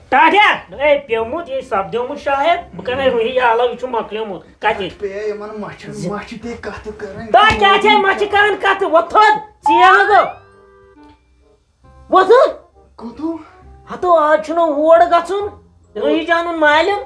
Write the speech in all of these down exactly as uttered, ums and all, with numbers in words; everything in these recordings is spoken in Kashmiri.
ٹاٹھیا، اے پیومُت، یہِ سپدیومُت شاید، بہٕ کَرے روٗہی یہِ الگ، یہِ چھُ مۄکلیومُت۔ کَتہِ؟ پے یِمن مَچھَن، مَچھِ تہِ کَتھٕ کَرٕنۍ۔ تۄہہِ کیٛاہ چھے مَچھِ کَران کَتھٕ؟ وۄتھ تھوٚد، ژیر ہا گوٚو۔ وۄتھ۔ کوٚتُو؟ ہتو، آز چھُنہٕ ہور گژھُن، روٗہی جانُن مالِم۔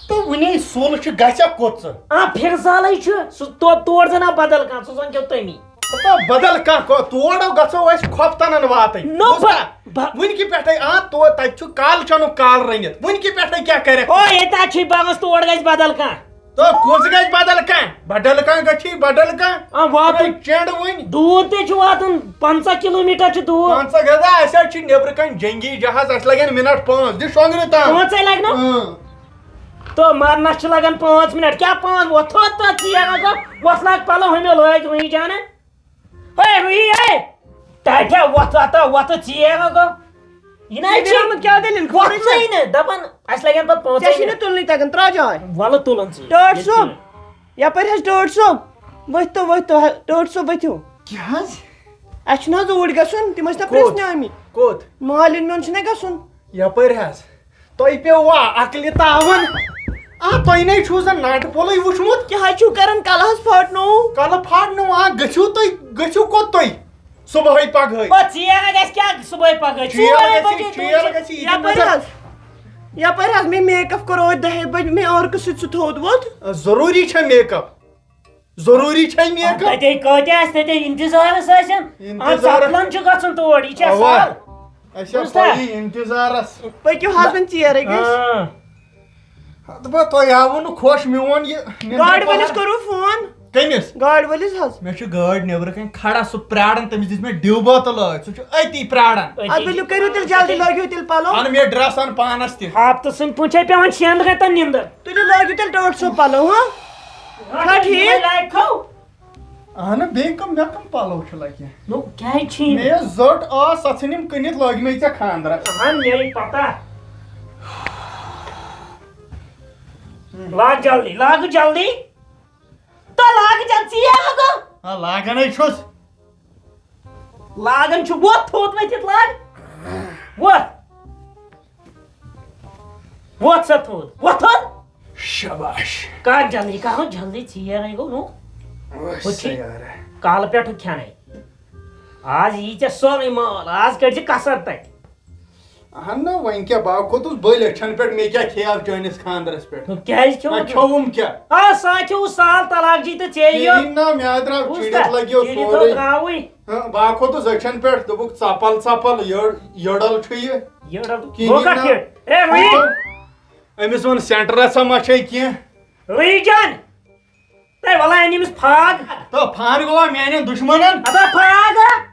تہٕ وُنے سُل چھُ، گژھِ ہا کوٚت ژٕ؟ آ، فِرزالٕے چھُ، سُہ تو-، تور زَن آو بدل کانٛہہ، سُہ زَن کیٛاہ تٔمی۔ ہتو، بدل کانٛہہ کو-، تور گژھو أسۍ کھۄفتَنَن واتٕنۍ۔ نو، بوٗزتھا؟ بہ-، بہ-، وُنہِ کہِ پٮ۪ٹھَے، آ، تو-، تَتہِ چھُ کالہٕ چَنُک کال رٔنِتھ، وُنہِ کہِ پٮ۪ٹھَے کیٛاہ کَرٮ۪کھ؟ او، ییٚتہِ حظ چھُے بانَس، تور گژھِ بدل کانٛہہ۔ تو کُس گژھِ بدل کانٛہہ؟ بدل کانٛہہ گژھی بدل کانٛہہ۔ آ، واتُن۔ ترٛٲے چنٛڈ وُنہِ۔ دوٗر تہِ چھُ واتُن، پنٛژاہ کِلوٗ میٖٹر چھُ دوٗر۔ پنٛژاہ گژھِ، اَسہِ حظ چھِ نیٚبرٕ کَنۍ جنگی جہاز، اَسہِ لَگن مِنٹ پانٛژھ، دِ شۄنٛگرٕ تام۔ پانٛژے لَگہِ نا؟ اۭں۔ تو مرنس چھِ لگان پانٛژھ منٹ۔ کیٛاہ پانٛژھ؟ وۄتھ تھوٚد تہٕ ژیر ہا گوٚو۔ وۄتھ لاگ پلو، ہُمہِ لٲگۍ روٗہی جانن۔ ہے روٗہی، ہے! ٹاٹھیا، وۄتھ، وۄتھ، وۄتھ، ژیر ہا گوٚو۔ یہِ نہ حظ چھِ۔ آمُت کیٛاہ دٔلیٖل؟ وۄتھ خٲرٕے چھا؟ نہٕ، دَپان اَسہِ لگن پتہٕ پانٛژھ ژےٚ چھُے نہٕ منٹ۔ تُلنُے تگان، ترٛاو جاے۔ وَلہٕ تُلُن ژٕ۔ ٹٲٹھ صٲب، ییٚتہِ چھِ۔ یپٲرۍ حظ ٹٲٹھ صٲب، ؤتھۍ تو، ؤتھۍ تو، ٹٲٹھ صٲب ؤتھِو۔ کیٛاہ حظ؟ اَسہِ چھُنہٕ حظ اوٗرۍ گژھُن، تِم ٲسۍ نہ کوٚت؟ پرٛژھنہِ آمٕتۍ۔ کوٚت؟ مالِنۍ میون چھُنہ گژھُن۔ یپٲرۍ حظ۔ تۄہہِ پیوٚوا عقلہِ تاوَن؟ آ، تۄہہِ نے چھُو زَن ناٹہٕ پھولٕے وُچھمُت۔ کیٛاہ حظ چھُو کران؟ کلہٕ حظ پھاٹنوو۔ کلہٕ پھاٹنوو، آ، گٔژھِو تُہۍ، گٔژھِو کوٚت تُہۍ؟ صُبحٲے پگہٲے۔ پتہٕ ژیر گژھِ کیٛاہ صُبحٲے پگہٲے؟ ژیر ژورے گژھِ، بجے ژیر تُہۍ گژھِ، یہِ دِ یپٲرۍ نظر۔ حظ، یپٲرۍ حظ، مےٚ میک اپ کوٚر اوتہِ دَہہِ بجہِ، مےٚ عورقہٕ سۭتۍ سُہ تھوٚد ووٚتھ۔ ضروٗری چھا میک اپ؟ ضروٗری چھا میک اپ؟ تَتے کۭتیٛاہ ٲسۍ تَتے اِنتظارَس ٲسۍ۔ اَتھ اِنتظارَس۔ ژَپلَن چھُ گژھُن تور، یہِ چھا اَوا۔ سہل؟ اَسہِ چھا بوٗزتھا؟ پَیی اِنتظارَس۔ پٔکِو حظ وۄنۍ ژیرٕے گٔژھۍ۔ آ۔ ہَتہٕ با تۄہہِ آوٕ نہٕ خۄش میون یہِ نیٚنٛدرِ گاڑِ وٲلِس پَہر۔ کوٚروٕ فون؟ کٔمِس؟ گاڑِ وٲلِس حظ۔ مےٚ چھُ گٲڑۍ نیٚبرٕ کَنہِ کھڑا، سُہ پرٛاران، تٔمِس دِژ مےٚ ڈِو بٲتٕل ٲدۍ، سُہ چھُ أتی پرٛاران۔ أتی۔ اَدٕ ؤلِو کٔرِو تیٚلہِ جلدی، لٲگِو تیٚلہِ پَلو۔ اَن مےٚ ڈرٛس، اَن پانَس تہِ۔ ہفتہٕ سٕنٛدۍ پٲٹھۍ چھے پٮ۪وان شٮ۪ن رٮ۪تَن نِنٛدٕر۔ تُلِو لٲگِو تیٚلہِ ٹٲٹھ صٲب پَلو، ہاں؟ چھا ٹھیٖک؟ لایق تھو۔ اہنہٕ، بیٚیہِ کم، مےٚ کم پلو چھِ لگہِ؟ نو، کیٛازِ چھِ یِم؟ مےٚ یۄس زٔٹ ٲس، سۄ ژھٕنِم کٕنِتھ، لٲگۍ مےٚ ژےٚ خانٛدرس۔ اہن، مےٚ یہِ پتہ۔ لاگ جلدی، لاگ جلدی۔ تہٕ لاگ جلدی، ژیر ہا گوٚو۔ آ، لاگنے چھُس۔ لاگان چھُ، وۄتھ تھوٚد ؤتھِتھ لاگ۔ وۄتھ۔ وۄتھ سا تھوٚد، وۄتھ تھوٚد۔ شاباش۔ کر جلدی، کر جلدی، ژیر ہے گوٚو نو۔ وٕچھ ہُہ چھِ سا یارٕ۔ کالہٕ پٮ۪ٹھٕ کھٮ۪نَے۔ آز یی ژےٚ سورُے مال، آز کٔڑۍ زِ کسر تَتہِ۔ اہن نہ، وۄنۍ کیٛاہ، بہٕ کھوٚتُس بٔلۍ أچھن پٮ۪ٹھ، مےٚ کیٛاہ کھیٚیو چٲنِس خانٛدرس پٮ۪ٹھ؟ نہ، کیٛازِ کھیوٚو نہ نہٕ؟ کھیوٚوُم کیٛاہ؟ آ، سا کھیوٚو سال طلاق جی تہٕ ژےٚ یہِ۔ کِہیٖنۍ نہ، مےٚ درٛاو بوٗزتھا؟ چِڑِتھ لگیو چِڑِتھ سورُے۔ درٛاوٕے۔ ہاں، بہٕ ہا کھوٚتُس أچھن پٮ۪ٹھ، دوٚپُکھ، "ژپل، ژپل، یٔڑ-، یٔڑل چھُ یہِ۔" یٔڑل۔ کِہیٖنۍ گوٚو کتھ نہ۔ یہِ؟ اے، روحی۔ أمِس ووٚن، "سینٹرس ہا ما چھے کینٛہہ؟" روحی جان، تۄہہِ وَلا أنۍ أمِس پھاگ؟ تہٕ پھاگ گوٚوا میانٮ۪ن دُشمنن؟ ادا پھاگ ہا؟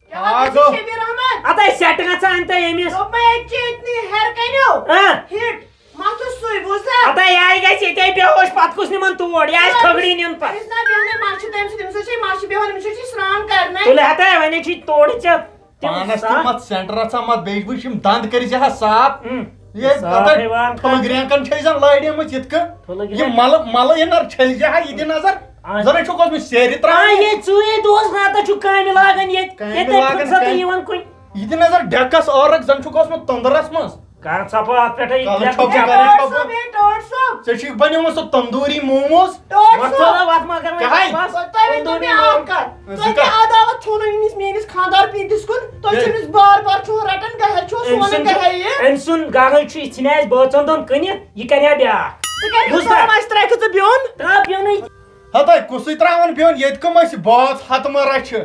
کیٛاہ حظ چھُ آ، گوٚو۔ شبیر احمد؟ ادا سیٹ گژھان تۄہہِ أمِس۔ دوٚپمَے، أتۍ چھِ أتنی ہیٚرِ کَنیو۔ آ۔ ہِٹ۔ مَتھُس سُے، بوٗزتھا؟ ادا یہِ آیہِ گژھِ ییٚتے بیہوش، پتہٕ کُس نِمن تور؟ یہِ آسہِ کھگڑی نیُن پتہٕ۔ أمِس نا بیٚہنَے، مَس چھِ تٔمۍ سۭتۍ، أمِس چھِ مَس چھِ بیٚہوان، أمِس چھِ سرٛان کرنَے۔ تُلہِ ہتا، وۄنۍ چھِ تورٕ ژےٚ۔ تِم پانس تہِ سا- مت سینٹر ژا مت، بیٚیہِ وٕچھ یِم دند کٔرۍ زِ ہا صاف۔ ہم۔ یہِ صاف پتہٕ یِوان ٹھُلہٕ کرنہٕ۔ گرینکن چھے زن لٲڑیمٕژ یِتھ کٔنۍ۔ ٹھُلہٕ یہِ گرینک۔ ملہٕ، ملہٕ یہِ نر چھٔلۍ زِ ہا یہِ تہِ نظر۔ آ۔ زن ہے چھُکھ اوسمُت سیرِ آ، تراوان۔ یے ژٕے دۄہس راتس چھُ کامہِ لاگان ییٚتہِ۔ کامہِ ییٚتہِ لاگان فرصتٕے کامہِ۔ یِوان کُنہِ۔ یہِ تہِ نظر ڈیکس عٲرق زن چھُکھ اوسمُت تۄندرس منٛز۔ کر ژھۄپہٕ اتھ پٮ۪ٹھے، کلہٕ یتھ چھۄپہٕ جگہ۔ کران ٹٲٹھ صٲب، چھۄپہٕ۔ ہے، ٹٲٹھ صٲب۔ ژےٚ چھُے بنیومُت سُہ تندوٗری موموز۔ ٹٲٹھ وۄتھ صٲب۔ تھوڑا وتھ مگر وۄنۍ کیٛاہ؟ بس۔ تۄہہِ ؤنۍ تو تندوٗری مےٚ موموز۔ اکھ کتھ۔ زٕ تۄہہِ کتھ۔ کیٛاہ عداوت تھوٚونو أمِس میٲنِس خانٛدار پیٖنتِس کُن؟ تُہۍ کیٛاہ؟ چھِو أمِس بار بار چھُو رٹان، گہر چھُو أمۍ سون سُنٛد، گہر یہِ۔ أمۍ سُنٛد گرٕے چھُ، یہِ ژھٕنہِ اَسہِ بٲژن دۄن کٕنِتھ، یہِ کرِ ہا بیٛاکھ۔ ژٕ کَتہِ بوٗزتھا؟ چھُکھ ترٛاوان، اَسہِ ترٛاوِ ژٕ بیوٚن؟ ترٛاو بیوٚنٕے۔ ہتاے، کُسٕے ترٛاوان بیوٚن، ییٚتہِ کٕم اَسہِ بٲژ ہتہٕ مہ رچھِ؟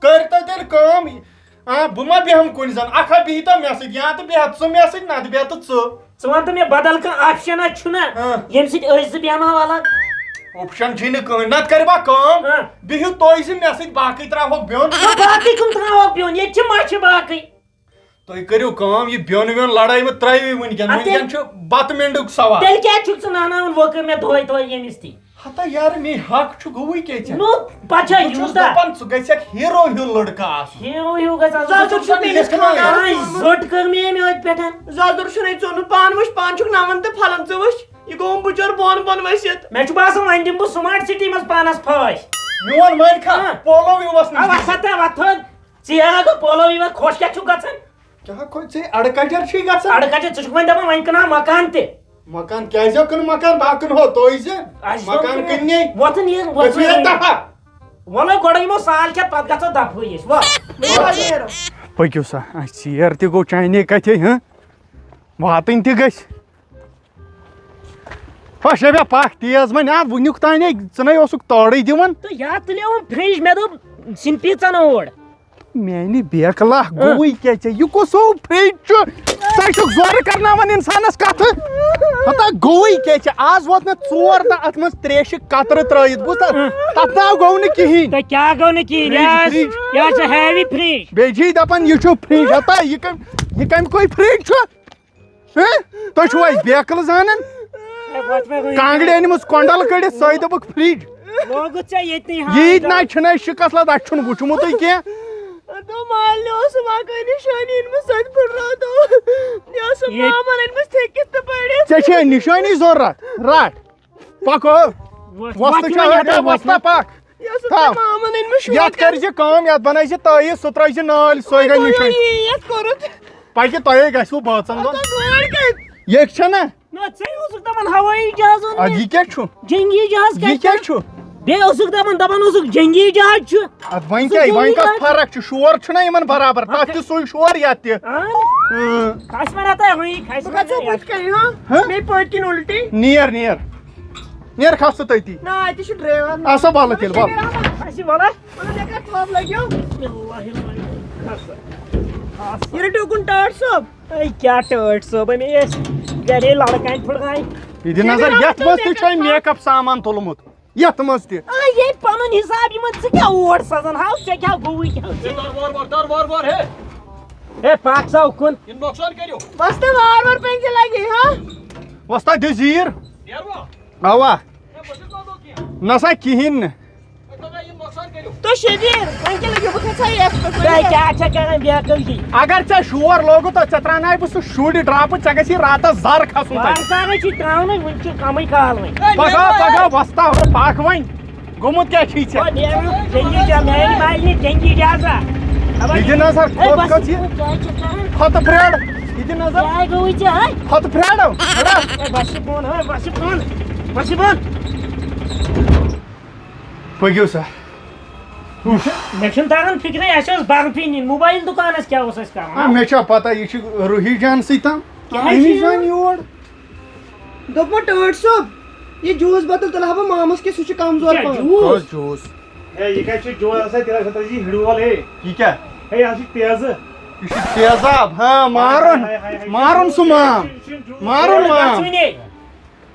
کٔرۍ تو تیٚلہِ کٲم، آ، بہٕ ما بیٚہمہٕ کُنہِ زَن؟ اکھا بِہی تو مےٚ سۭتۍ، یا تہٕ بیٚہہ ژٕ مےٚ سۭتۍ، نتہٕ بیٚہہ تہٕ ژٕ۔ ژٕ وَن تہٕ مےٚ، بدل کانٛہہ option چھُنہ، ہاں۔ ییٚمہِ سۭتۍ أسۍ زٕ بیٚہمہٕ ہاو الگ؟ Option چھُے نہٕ کٕہٕنۍ، نتہٕ کَرٕ بہٕ کٲم، ہاں۔ بِہِو تُہۍ زٕ مےٚ سۭتۍ، باقٕے ترٛاوہوکھ بیوٚن۔ نہ، باقٕے کٕم ترٛاوہوکھ بیوٚن؟ ییٚتہِ چھِ مَچھِ باقٕے۔ تُہۍ کٔرِو کٲم، یہِ بیوٚن ویوٚن لڑٲے مہ ترٛٲیِو وٕنکٮ۪ن، اَدٕ وٕنکٮ۪ن چھُ بَتہٕ مِنٛڈُک سوال۔ تیٚلہِ کیٛازِ چھُکھ ژٕ نہناوان وۄکہٕ مےٚ دۄہَے دۄہَے ییٚمِس تہِ؟ ہتا یارٕ، مے حق چھُ گوٚوٕے کیٛاہ ژےٚ؟ نو، پَتہٕ چھا بہٕ چھُس یوٗتاہ؟ دَپان، ژٕ گژھکھ ہیٖرو ہیوٗ لڑکہٕ آسُن۔ ہیٖرو ہیوٗ گژھِ آسُن۔ زَزُر چھُ تٔمِس خانٛدار۔ آے، زوٚٹ کٔر مےٚ أمۍ أتھۍ پٮ۪ٹھ۔ زَزُر چھُنہٕ أمۍ ژوٚنمُت، پانہٕ وٕچھ، پانہٕ چھُکھ نَوَن تہٕ پھَلَن ژٕ وٕچھ۔ یہِ گوٚوُم بِچور بۄن بۄن ؤسِتھ۔ مےٚ چھُ باسان، وۄنۍ دِمہٕ بہٕ smart city منٛز پانَس پھٲسۍ۔ میون مٲلۍ کھا، ہاں۔ پولو یِوَس نِش۔ آ، وَتھ ہا تہٕ وَتھ ہا۔ ژٕ یہِ ہا گوٚو پولو یِوَس، خۄش کیٛاہ چھُکھ گژھان؟ کیٛاہ کھوٚت ژےٚ؟ اَڑٕ کَجر چھُے گژھان؟ اَڑٕ کَجر، ژٕ چھُکھ وۄنۍ دَپان وۄنۍ کٕنہٕ ہا مکان تہِ۔ مکان کیٛازِ ہا کٕنہٕ مکان؟ بہٕ ہا کٕنہٕ ہو تُہۍ زِ اَسہِ مکان دوٚپ کٕننے۔ وۄتھُن یہِ، گٔژھِو وۄتھُن یہِ یہِ۔ دَفا۔ وَلہٕ گۄڈٕ یِمو سال کھٮ۪تھ، پَتہٕ گژھو دَفہٕ أسۍ۔ وَ۔ پٔکِو سا، اَسہِ ژیر تہِ گوٚو چانے کَتھے، ہہ؟ واتٕنۍ تہِ گژھِ۔ ہۄ شبیا پکھ تیز وۄنۍ، آ، وٕنیُک تانے ژٕ نے اوسُکھ تورٕے دِوان۔ تہٕ یا تُلیوُم فرج، مےٚ دوٚپ سِنۍ پیٖژن اور۔ میانہِ بیکلا، اۭں۔ گوٚوٕے کیٛاہ ژےٚ؟ یہِ کُس ہیوٗ فرج چھُ؟ ژٕ چھُکھ زورٕ کرناوان انسانس کتھٕ۔ ہتا گوٚوٕے کیٛاہ ژےٚ؟ آز ووت مےٚ ژور دۄہ اتھ منٛز تریشہِ قطرٕ ترٲیِتھ، بوٗزتھا؟ اۭں۔ تتھ ناو گوٚو نہٕ کِہیٖنۍ۔ تۄہہِ کیٛاہ گوٚو نہٕ کِہیٖنۍ؟ فرج، یہِ حظ، فرج۔ یہِ حظ چھُ ہیوی فرج۔ بیٚیہِ چھِ دپان یہِ چھُ فرج، ہتا یہِ کم-، یہِ کمہِ کُے فرج چھُ؟ ہہ؟ تُہۍ چھِو اَسہِ بیکل زانان؟ اے، وۄتھ وۄتھ وۄنۍ۔ کانٛگرِ أنمٕژ کۄنڈل کٔڑِتھ، سۄے دوٚپُکھ فرج۔ لوگُتھ ژےٚ ییٚتنٕے ہاو ییٖتۍ نہ تہٕ۔ چھُنہٕ اَسہِ شِکس لد، اَسہِ چھُنہٕ وُچھمُتٕے کینٛہہ۔ دوٚپمَے، مالہِ اوس واقعٕے نِشٲنی أنمٕژ، سۄ تہِ پھٕٹرٲو تو۔ یہِ اوس ییٚتہِ مامَن أنمٕژ تھٔکِتھ تہٕ پٔڑِتھ۔ ژےٚ چھےٚ نِشٲنی ضوٚرَتھ؟ رَٹھ۔ پَکو۔ وۄتھ، وۄستہٕ وۄتھ چھا وۄنۍ، رَٹو، ہَٹو، وۄستہ وۄتھ۔ پَکھ۔ یہِ اوس تھاو۔ مامَن أنمٕژ شوقَن۔ یَتھ کٔرۍ زِ کٲم، یَتھ بَنٲے زِ تٲیٖد، سُہ ترٛٲے زِ نٲلۍ، سۄے گٔے تُہۍ نِشٲنی۔ یی یَتھ کوٚرُتھ۔ پَکہِ تۄہے گژھِوٕ بٲژَن دۄن۔ اَتھ اوس وٲر کَتہِ؟ ییٚتہِ چھَنہ؟ نہ، ژے اوسُکھ دَپان ہوٲیی جہاز اوٚن اَدٕ مےٚ۔ یہِ کیٛاہ چھُ؟ جنگی جہاز یہِ کَتہِ کیٛاہ چھُ؟ چھُ؟ بیٚیہِ اوسُکھ دَپان، دَپان اوسُکھ جنگی جہاز چھُ۔ اَدٕ وۄنۍ سُہ کیٛاہ؟ وۄنۍ جنگی کَتھ جہاز چھُ۔ فرق چھُ؟ شور چھُنہ یِمَن برابر؟ تَتھ تہِ سُے شور، یَتھ تہِ۔ اَہَن۔ اۭں۔ کھَس وَنان تۄہہِ ہوٲیی، کھَس بہٕ کَتہِ چھُس وَنان۔ بٕتھِ کَنہِ، ہا؟ ہہ؟ مےٚ پٔتۍ کِنۍ اُلٹی۔ نیر، نیر۔ نیر، کھَس ژٕ تٔتی۔ نہ، اَتہِ چھُ ڈرٛیوَر۔ آ، سا وَلہٕ تیٚلہِ، وَلہٕ۔ اَسہِ وَلہٕ۔ وَلہٕ، مےٚ کَتھ وَب لَگیو؟ بسم اللہ الرحمن الرحیم۔ کھَس۔ یہِ رٔٹِو کُن ٹٲٹھ صٲب۔ اے، کیٛاہ ٹٲٹھۍ صٲب، أمۍ ٲسۍ گرے لڑکہٕ اَتہِ پھٕٹرٲے۔ یہِ دِ نظر، یَتھ منٛز تہِ چھُ أمۍ make up سامان تُلمُت، یَتھ منٛز تہِ۔ آ، یے پنُن حساب یِمن، ژٕ کیٛاہ اور سَزان؟ ہاو، ژےٚ کیٛاہ گوٚوُے کیٛاہ؟ ہے، تور، وور، وور، تور، وور، وور، ہے۔ ہے، پکھ سا اُکُن۔ یہِ نۄقصان کٔرِو۔ وۄستا وار وار پٮ۪نٛجہِ لگے، ہا؟ وۄستا دِ زیٖر۔ نیروا؟ اوا۔ ہے، بہٕ چھُس نہٕ لوٚگ کینٛہہ۔ نہ سا کِہیٖنۍ نہٕ۔ تُہۍ شبیٖر، وۄنۍ کیٛاہ لٔگِو؟ بہٕ کھسہٕ ہا یَتھ پٮ۪ٹھ، وۄنۍ تۄہہِ کیٛاہ؟ کیٛاہ چھےٚ کران بے عقل جی؟ اگر ژےٚ شور لوگُت تہٕ ژےٚ ترٛاوناوے بہٕ سُہ شُرۍ ڈراپہٕ، ژےٚ گژھی راتس زر کھسُن تَتہِ۔ وارٕ کارے چھِ ترٛاونٕے، وُنہِ چھُ کمٕے کال وۄنۍ۔ پگاہ، پگاہ وۄستا، پکھ وۄنۍ۔ گوٚمُت کیٛاہ چھُے ژےٚ؟ وۄنۍ نیرو، جنگی جا-، میٛانہِ ماجہِ نیرِ جنگی جہازا۔ یہِ دِ نظر، ہے، کھوٚت بس، کھوٚت یہِ۔ کھۄتہٕ پھرٛیڑ۔ یہِ دِ نظر۔ کیٛاہ گوٚوُے ژےٚ، ہے؟ کھۄتہٕ پھرٛیڑ۔ ہے، بس یہِ بۄن، ہے، بس یہِ بۄن، بس یہِ بۄن۔ پٔکِو سا۔ مےٚ چھُنہٕ تران فِکرے، اَسہِ اوس برفی نِنۍ، موبایل دُکانَس کیٛاہ اوس اَسہِ کَرُن؟ آ، مےٚ چھا پَتہ، یہِ چھُ روحی جان سۭتۍ تام۔ کیٛاہ أمِس چھُ؟ زَن یور۔ دوٚپمو ٹٲٹھۍ صٲب، یہِ جوٗس بوتل تُلہٕ ہا بہٕ مامَس کیٛاہ، سُہ چھُ کمزور کیٛاہ پَہَم۔ جوٗس؟ کۄس جوٗس؟ ہے، یہِ کَتہِ چھُ جوٗس آسان؟ تیٚلہِ آسان تَتہِ یہِ ہِڑوول، ہے۔ یہِ کیٛاہ؟ ہے، یہِ حظ چھُ تیزٕ۔ یہِ چھُ تیزاب، ہاں، مارُن، ہاے، ہاے، ہاے، ہاے، مارُن سُہ مام، یہِ چھُنہٕ جوٗس، مارُن یہِ چھُنہٕ مام۔ جوٗس۔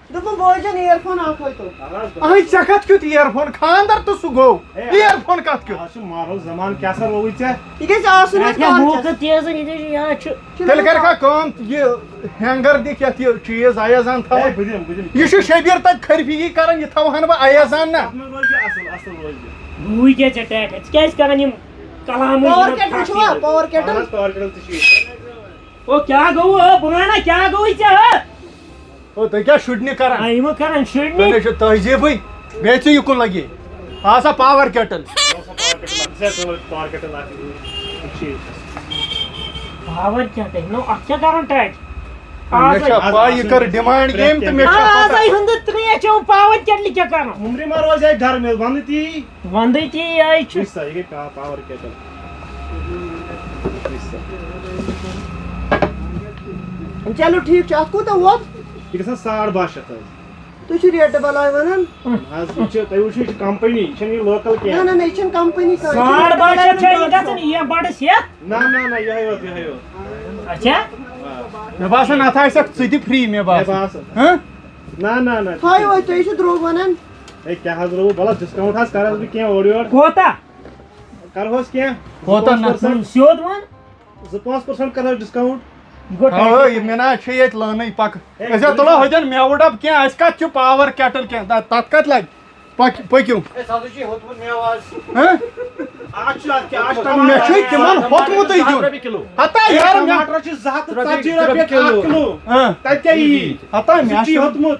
دوٚپُن، بہٕ حظ چھَس earphone اکھ ہٲیتو۔ اہن حظ۔ اہنٛدِ ژےٚ کَتھ کیُتھ earphone؟ خانٛدر تہٕ سُہ گوٚو۔ ہے، اہن۔ Earphone کَتھ کیُتھ؟ آز چھُ ماحول زمانہٕ کیٛاہ سا رووُے ژےٚ؟ یہِ گژھِ آسُن اَسہِ اَتہِ کال موقعہٕ کیٛاہ؟ تیز، یہِ گژھِ یاد چھُ۔ چھُنہٕ تیٚلہِ کَرِ مےٚ کانٛہہ کٲم، یہِ hanger دِکھ یَتھ یہِ چیٖز اَیَس زَن ہے، تھاوُن۔ بہٕ دِمہٕ، بہٕ دِمہٕ۔ یہِ چھُ شبیٖر تَتہِ خرفی یی کَران، یہِ تھاوہَن بہٕ اَیَس زَن نہ۔ اَتھ منٛز روزِ اَصٕل، اَصٕل روزِ۔ بوٗے کیٛاہ ژےٚ ٹیک؟ ژٕ کیٛازِ کَران یِم کلامٕے power یِمَن kettle چھُوا؟ پھَس یِوان؟ Power kettle؟ اہن حظ، power kettle تہِ چھِ ییٚتہِ۔ او، کیٛاہ گوٚو؟ او، بہٕ وَنہ، کیٛاہ گوٚوُے ژےٚ، ہہ؟ او، تُہۍ کیٛاہ شُرنہِ کران؟ آ، یِمو کران شُرنہِ۔ تُہۍ نے چھِو تہذیٖبٕے۔ بیٚیہِ ژٕ یُکُن لگے۔ آ سا power kettle۔ Power kettle اکھ، ژےٚ تُل power kettle اکھ۔ ٹھیٖک۔ Power kettle، نو، اَتھ کیٛاہ کران ٹچ؟ مےٚ آز چھا آز پَے، یہِ آسُن کٔر demand پرٛٮ۪تھ game تہٕ کینٛہہ۔ مےٚ چھا آز پَتہ۔ آے ہُنٛدٕ ترٛیش چٮ۪وان، power kettle کیٛاہ کران؟ عمرِ ما روزِ اَسہِ گرم، ییٚلہِ وَنٛدٕ تہِ یی۔ وَنٛدٕے تہِ یہِ آے چھُ۔ وٕچھ سا، یہِ گٔے پا-، power kettle۔ وٕچھ سا۔ چلو ٹھیٖک چھُ، اَتھ کوٗتاہ ووت؟ یہِ گژھان ساڑ باہ شیٚتھ حظ۔ تُہۍ چھِو ریٹہٕ بلاے وَنان۔ نہ حظ، یہِ چھِ، تُہۍ وٕچھِو، یہِ چھِ company، یہِ چھَنہٕ یہِ local کینٛہہ۔ نہ، نہ، نہ، یہِ چھَنہٕ company کانٛہہ۔ ساڑ باہ شیٚتھ چھےٚ یہِ گژھان، یہِ بَڑٕ سیٚکھ۔ نہ، نہ، نہ، یِہوٚے یوت، یِہوٚے یوت۔ اچھا؟ آ۔ مےٚ باسان، اَتھ آسٮ۪کھ ژٕ تہِ free، مےٚ مےٚ باسان۔ باسان۔ ہہ؟ نہ، نہ، نہ۔ ہاے، وۄنۍ تُہۍ چھِو درٛوگ وَنان۔ ہے، کیٛاہ حظ رووُ؟ وَلہٕ discount حظ کَر حظ بہٕ کینٛہہ اورٕ یورٕ۔ کوتاہ؟ کَرہوس کینٛہہ۔ کوتاہ نہ؟ زٕ پانٛژھ percent۔ سیوٚد وَن۔ زٕ پانٛژھ percent کَرہوس discount۔ یہِ گوٚو آ، ٹھیٖک۔ یہِ مےٚ نہ حظ چھِ ییٚتہِ لٲنٕے پَکہٕ۔ ہے، أسۍ حظ تُلو ہوٚتٮ۪ن مٮ۪وٕ ڈَبہٕ کینٛہہ، اَسہِ کَتھ چھُ power kettle کینٛہہ، تَتھ، تَتھ کَتھ لَگہِ؟ پَک-، پٔکِو۔ ہے، سَتُے چھُے ہوٚتمُت مٮ۪وٕ آز۔ ہہ؟ آز چھُ اَتھ کیٛاہ، آز چھُ مےٚ چھُے ٹماٹر تِمَن ہوٚتمُتُے دیُن۔ رۄپیہِ کِلوٗ۔ ہَتا ہے، یارٕ، مےٚ ٹماٹر چھِ زٕ ہَتھ تہٕ ژَتجی رۄپیہِ رۄپیہِ کِلوٗ۔ اَکھ کِلوٗ۔ ہہ۔ تَتہِ کیٛاہ یی؟ ہَتا ہے، مےٚ سُہ چھُے چھُ ہوٚتمُت۔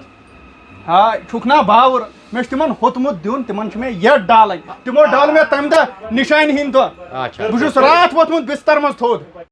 ہا، چھُکھ نا باوُر؟ مےٚ چھُ تِمَن ہوٚتمُت دیُن، تِمَن چھُ مےٚ یَتھ ڈالٕنۍ۔ تِمو ڈال مےٚ تَمہِ دۄہ نِشانہِ ہِنٛدۍ دۄہ۔ اچھا۔ بہٕ چھُس راتھ ووٚتھمُت بِستَر منٛز تھوٚد۔